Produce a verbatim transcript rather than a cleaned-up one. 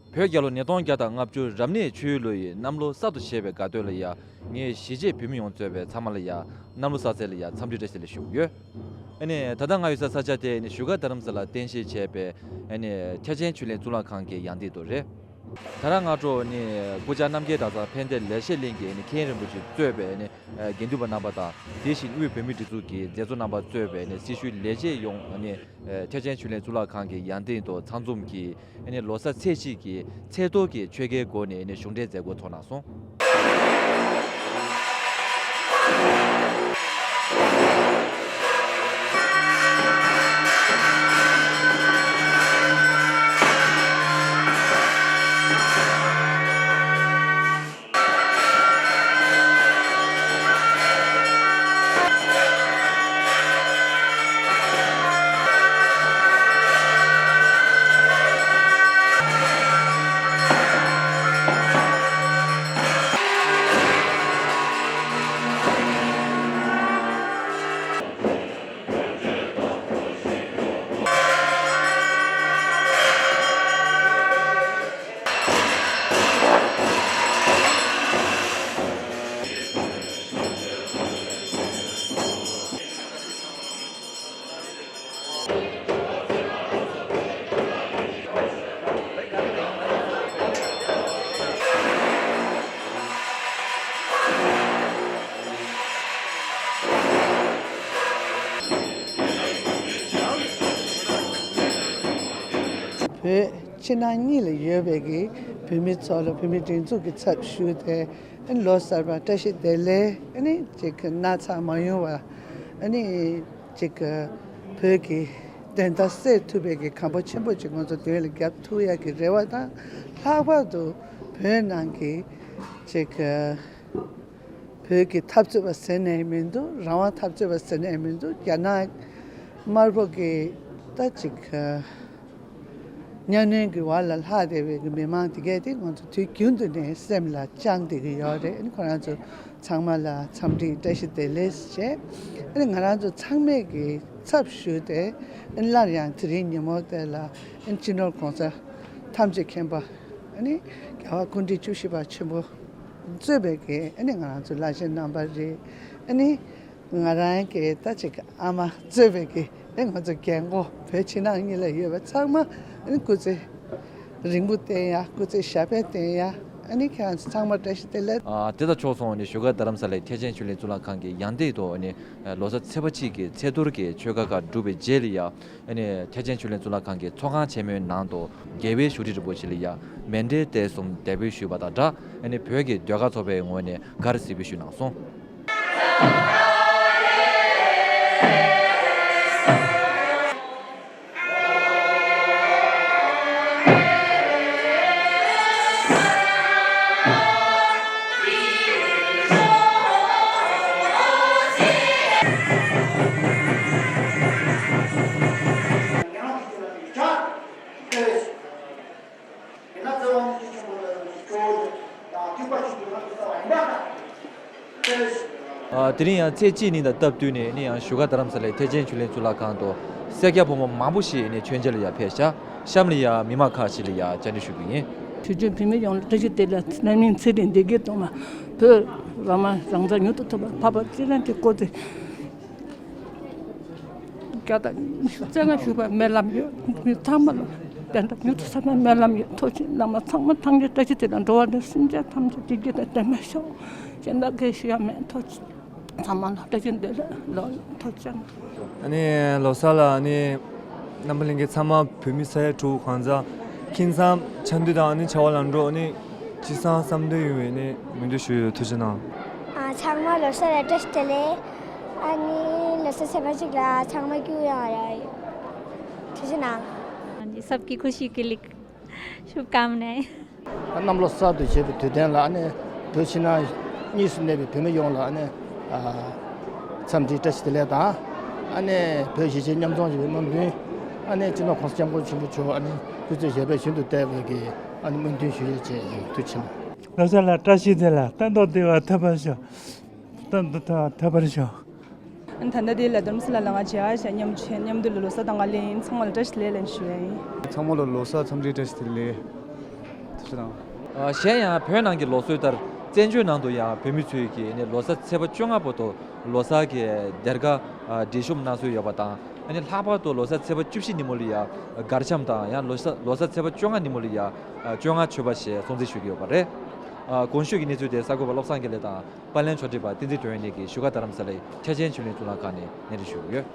བོད་རྒྱལ་ལོ་ཉིས་སྟོང་བརྒྱ་དང་ལྔ་བཅུ་རབ་གནས་ཆུ་ཡོས་ལོ་ཡི་གནམ་ལོ་གསར་དུ་བཞད་པའི་དགའ་སྟོན་ལ་ཡ། ངས་གཞིས་བྱེས་བོད་མི་ཡོངས་གཙོས་པའི་ཚང་མ་ལ་ཡ། གནམ་ལོ་གསར་ཚེས་ལ་ཡ་འཚམས་འདྲི་བཀྲ་ཤིས་བདེ་ལེགས་ཞུ་གི་ཡོད། ཨ་ནི་ད་ལྟ་ང་ཡོད་ས་ས་ཆ་དེ་ནི་བཞུགས་སྒར་རྡ་རམ་ས་ལ་རྟེན་གཞི་བྱས་པའི་ཨ་ནི་ཐེག་ཆེན་ཆོས་གླིང་གཙུག་ལག་ཁང་གི་ཡང་སྟེང་དུ་རེད། ད་རང་སྔ་དྲོ་ནི་སྐུ་བཅར་རྣམ་རྒྱལ་གྲྭ་ཚང་ཕན་བདེ་ལེགས་བཤད་གླིང་གི་ནི་མཁན་རིན་པོ་ཆེ་གཙོས་པའི་ནི་དགེ་འདུན་པ་རྣམ་པ་དང་། དེ་བཞིན་དབུས་བོད་མིའི་སྒྲིག་འཛུགས་ཀྱི་མཛད་གཙོ་རྣམ་པ་གཙོས་པའི་ནི་སྲི་ཞུའི་ལས་བྱེད་ཡོངས་ནི་ཐེག་ཆེན་ཆོས་གླིང་གཙུག་ལག་ཁང་གི་ཡང་སྟེང་དུ་ཚང་འཛོམས་ཀྱིས་ནི་ལོ་གསར་ཚེས་གཅིག་གི་ཚེས་གཏོར་གྱི་ཆོ་གའི་སྒོ་ནས་ནི་གཞུང་འབྲེལ་མཛད་སྒོ་ཚོགས་གནང་སོང་། བོད་ཕྱི་ནང་གཉིས་ལ་ཡོད་པའི་གི་བོད་མི་ཚོ་ལ་བོད་མི་སྒྲིག་འཛུགས་ཀྱི་ཚབ་ཞུས་ཏེ། ཨ་ནི་ལོ་གསར་པ་བཀྲ་ཤིས་བདེ་ལེགས། ཨ་ནི་ཅིག་ན་ཚ་མ་ཡོང་བ། ཨ་ནི་ཅིག་བོད་ཀྱི་བདེན་མཐའ་གསལ་ཐུབ་པའི་གི་གོམ་པ་ཆེན་པོ་ཅིག་ང་ཚོ་མདུན་ལ་རྒྱབ་ཐུབ་ཡག་གི་རེ་བ་དང་། ལྷག་པར་དུ་བོད་ནང་གི་ཅིག་བོད་ཀྱི་འཐབ་རྩོད་པ་ཟེར་ནའི་མི་འདུག་རང་དབང་འཐབ་རྩོད་པ་ཟེར་ནའི་མི་འདུག་རྒྱ་ནག་དམར་པོ་གི་ད་ཅིག་གཉའ་གནོན་གྱི་བར་ལ་ལྷག་བསྡད་པའི་གི་མི་མང་དེ་གས་དེ་ང་ཚོ་དུས་རྒྱུན་དུ་ནས་སེམས་ལ་བཅངས་བསྡད་ཀྱི་ཡོད་རེད། ཨ་ནི་ཁོ་རང་ཚོ་ཚང་མ་ལ་འཚམས་འདྲི་བཀྲ་ཤིས་བདེ་ལེགས་བྱས། ཨ་ནི་ང་རང་ཚོ་ཚང་མས་ཀྱི་ཚབ་ཞུས་ཏེ། ཨ་ནི་སླར་ཡང་དེ་རིང་ཉིན་མོ་དེ་ལ་ཨ་ནི་སྤྱི་ནོར་གོང་ས་ཐམས་ཅད་མཁྱེན་པ། ཨ་ནི་རྒྱལ་བ་སྐུ་ཕྲེང་བཅུ་བཞི་པ་ཆེན་པོ་གཙོས་པའི་གི་ཨ་ནི་ང་རང་ཚོ་བླ་ཆེན་རྣམ་པ་རེད། ཨ་ནི་ང་རང་གི་ད་ཅིག་ཨ་མ་གཙོས་པའི་གི་ཨེ་ང་ཚོ་རྒན་གོག་བོད་ཕྱི་ནང་གཉིས་ལ་ཡོད་པ་ཚང་མ་ཨ་ནི་སྐུ་ཚེ་རིང་པོ་བརྟན་ཡ། སྐུ་ཚེ་ཞབས་པད་བརྟན་ཡ། ཨ་ནི་ཁྱེད་རང་ཚོ་ཚང་མ་བཀྲ་ཤིས་བདེ་ལེགས། ཨ། དེ་དང་ཕྱོགས་མཚུངས་ནི་བཞུགས་སྒར་རྡ་རམ་ས་ལའི་ཐེག་ཆེན་ཆོས་གླིང་གཙུག་ལག་ཁང་གི་ཡང་སྟེང་དུ་ནི་ལོ་གསར་ཚེས་པ་གཅིག་གི་ཚེས་གཏོར་གྱི་ཆོ་ག་ཁག་གྲུབ་པའི་རྗེས་ལ་ཡ། ཨ་ནི་ཐེག་ཆེན་ཆོས་གླིང་གཙུག་ལག་ཁང་གི་ཚོགས་ཁང་ཆེན་མོའི་ནང་དུ་རྒྱལ་བའི་བཞུགས་ཁྲི་རིན་པོ་ཆེ་ལ་ཡ་མཎྜལ་རྟེན་གསུམ་འདེགས་འབུལ་ཞུས་པ་དང་སྦྲགས། ཨ་ནི་བོད་ཀྱི་ཟློས་གར་ཚོགས་པའི་ངོས་ནས་གར་གཟིགས་འབུལ་ཞུས་གནང་སོང་། ཨ། དེ་རིང་ཡང་ཚེས་གཅིག་ཉིན་དང་སྟབས་བསྟུན་ནས་ནི་ཡང་བཞུགས་སྒར་རྡ་རམ་ས་ལའི་ཐེག་ཆེན་ཆོས་གླིང་གཙུག་ལག་ཁང་དུ་སེར་སྐྱ་ཕོ་མོ་མང་པོ་ཞིག་ནི་མཆོད་མཇལ་ལ་ཡང་ཕེབས་ཤག་གཤམ་ལ་ཡང་མི་མང་ཁག་ཅིག་ལ་ཡང་བཅར་འདྲི་ཞུ་རྒྱུ་ཡིན། ཆོས་བརྒྱུད་བོད་མི་ཡོངས་ལ་བཀྲ་ཤིས་བདེ་ལེགས། ན་ནིང་ཚེ་རིང་བདེ་སྐྱིད་གཏོང་བ། བོད་རང་དབང་རང་བཙན་མྱུར་དུ་ཐོབ་པར་འཕགས་པ་སྤྱི་བླ་འདི་སྐུ་ཚེ་བརྒྱ་དང་ཉི་ཤུ་རྩ་ལྔ་བཞུགས་པར་སྨོན་ལམ་ཡོད། མི་ཚང་མ་ལ་བདེན་མཐའ་མྱུར་དུ་གསལ་བར་སྨོན་ལམ་ཡོད། ཐུགས་རྗེ་ཆེ། བླ་མ་ཚང་མ་ཐམས་ཅད་བཀྲ་ཤིས་བདེ་ལེགས། འགྲོ་བ་རིགས་སེམས་ཅན་ཐམས་ཅད་བདེ་སྐྱིད་དང་ལྡན་པར་ཤོག་གཞན་དག་གིས་ཞུ་ཡ་མེད། ཐུགས་རྗེ་ཆེ། ཚང་མ་ལ་བཀྲ་ཤིས་བདེ་ལེགས། ལོ་ལ་ཐུགས་རྗེ་ཆེ། ཨ་ནི་ལོ་གསར་ལ་ཨ་ནི་རྣམ་པ་ལྷན་རྒྱས་ཚང་མ་བོད་མི་ས་ཡ་དྲུག་གང་ཚང་ཁྱིམ་ཚང་ཆ་འདུས་དང་ཨ་ནི་ཆ་བ་ལམ་འགྲོ་ཨ་ནི་ཅི་སང་བསམ་དོན་ཡོང་བའི་ནི་སྨོན་འདུན་ཞུ་ཡོད། ཐུགས་རྗེ་གནང་། ཨ། ཚང་མ་ལོ་གསར་ལ་བཀྲ་ཤིས་བདེ་ལེགས། ཨ་ནི་ལོ་གསར་ཚེས་པ་གཅིག་ལ་ཚང་མ་རྒྱུ་ཡོང་རེ་ཡོད། ཐུགས་རྗེ་གནང་། ཨ་ནི་སབ་ཀི་ཁུ་ཤི་ཀི་ལིག་ཤུབ་ཀམ་ནེ། གནམ་ལོ་གསར་དུ་བཞད་པའི་དུས་སྟོན་ལ་ཨ་ནི་བོད་ཕྱི་ནང་གཉིས་སུ་གནས་པའི་བོད་མི་ཡོངས་ལ་ཨ་ནི་ཨ་འཚམས་འདྲི་བཀྲ་ཤིས་བདེ་ལེགས་དང་། ཨ་ནི་བོད་གཞིས་བྱེས་མཉམ་འཛོམས་ཡོད་པའི་སྨོན་འདུན། ཨ་ནི་སྤྱི་ནོར་༸གོང་ས་༸སྐྱབས་མགོན་ཆེན་པོ་མཆོག་ཨ་ནི་སྐུ་ཚེ་ཞབས་པད་ཤིན་ཏུ་བརྟན་པའི་གི་ཨ་ནི་སྨོན་འདུན་ཞུ་ཡས་བཅས་ཡིན། ཐུགས་རྗེ་ཆེ། ལོ་གསར་ལ་བཀྲ་ཤིས་བདེ་ལེགས། ད་མདོ་སྡེ་བ་ཐར་པར་ཤོག་ད་མདོ་ཐར་པར་ཤོག་ད་ལྟ་དེ་ལ་རྡ་རམ་ས་ལ་ལ་ང་བྱེས་ཨ་ཞ་མཉམ་ཆེ་མཉམ་དུ་ལ་ལོ་གསར་དང་ང་ལེན་ཡིན། ཚང་མ་ལ་བཀྲ་ཤིས་བདེ་ལེགས་ལན་ཞུ་ཡ་ཡིན། ཚང་མ་ལ་ལོ་གསར་འཚམས་འདྲི་བཀྲ་ཤིས་བདེ་ལེགས། གཞན་ཡང་བོད་ནང་གི་ལུགས་སྲོལ་ལྟར་བཙན་བྱོལ་ནང་དུ་ཡང་བོད་མི་ཚོས་ཀྱིས་ནི་ལོ་གསར་ཚེས་པ་བཅོ་ལྔ་བར་དུ་ལོ་གསར་གྱི་སྡེར་ཁ་འབྲི་ཤོམ་གནང་སྲོལ་ཡོད་པ་དང་། ཨ་ནི་ལྷག་པར་དུ་ལོ་གསར་ཚེས་པ་བཅུ་བཞི་ཉིན་མོ་ལ་ཡང་གར་འཆམ་དང་། ཡང་ལོ་གསར་ལོ་གསར་ཚེས་པ་བཅོ་ལྔ་ཉིན་མོ་ལ་ཡང་བཅོ་ལྔ་མཆོད་པ་ཞེས་སྲུང་བརྩི་ཞུ་གི་ཡོད་པ་རེད། གོང་ཞུས་ཀྱི་གནས་ཚུལ་དེ་གསར་འགོད་པ་བློ་བཟང་དགེ་ལེགས་དང་། པར་ལེན་ཕྱོགས་སྒྲིག་པ་བསྟན་འཛིན་དོན་གཉེར་གྱིས་བཞུགས་སྒར་རྡ་རམ་ས་ལའི་འཆར་ཅན་ཆོས་གླིང་གཙུག་ལག་ཁང་ནས་སྙན་སྒྲོན་ཞུ་གི་ཡོད།